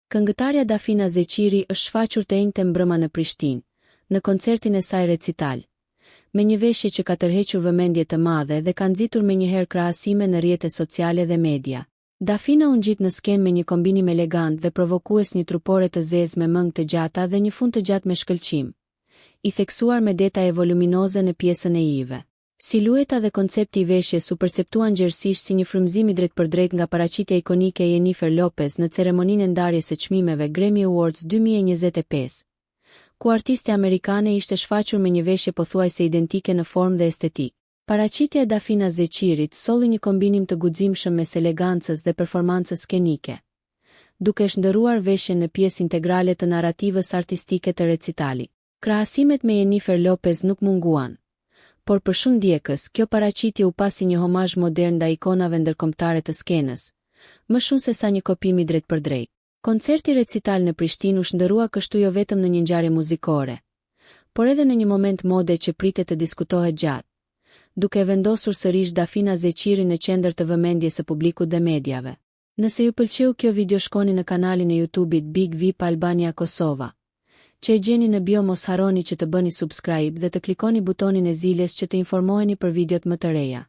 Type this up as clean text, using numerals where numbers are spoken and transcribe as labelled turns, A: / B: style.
A: Këngëtarja Dafina Zeqiri është shfaqur të enjten mbrëma në Prishtinë, në koncertin e saj recital, me një veshje që ka tërhequr vëmendje të madhe dhe ka nxitur menjëherë krahasime në rrjete sociale dhe media. Dafina u ngjit në skenë me një kombinim elegant dhe provokues një trupore të zezë me mëngë të gjata dhe një fund të gjatë me shkëlqim, i theksuar me detaje voluminoze në pjesën e ijëve. Silueta dhe koncepti i veshjes u perceptuan gjerësisht si një frymëzim i drejtpërdrejtë nga paraqitja ikonike e Jennifer Lopez në ceremoninë e ndarjes së çmimeve Grammy Awards 2025, ku artistja amerikane ishte shfaqur me një veshje pothuajse identike në formë dhe estetikë. Paraqitja e Dafina Zeqirit solli një kombinim të guximshëm mes elegancës dhe performancës skenike, duke e shndërruar veshjen në pjesë integrale të narrativës artistike të recitalit. Krahasimet me Jennifer Lopez nuk munguan, por për shumë ndjekës, kjo paraqitje u pa si një homazh modern ndaj ikonave ndërkombëtare të skenës, më shumë sesa një kopjim i drejtpërdrejtë. Koncerti recital në Prishtinë u shndërrua kështu jo vetëm në një ngjarje muzikore, por edhe në një moment mode që pritet të diskutohet gjatë, duke e vendosur sërish Dafina Zeqirin në qendër të vëmendjes së publikut dhe mediave. Nëse ju pëlqeu kjo video shkoni në kanalin e YouTube-it Big Vip Albania Kosova, që e gjeni në bio mos harroni që të bëni subscribe dhe të klikoni butonin e ziles që të informoheni për videot më të reja.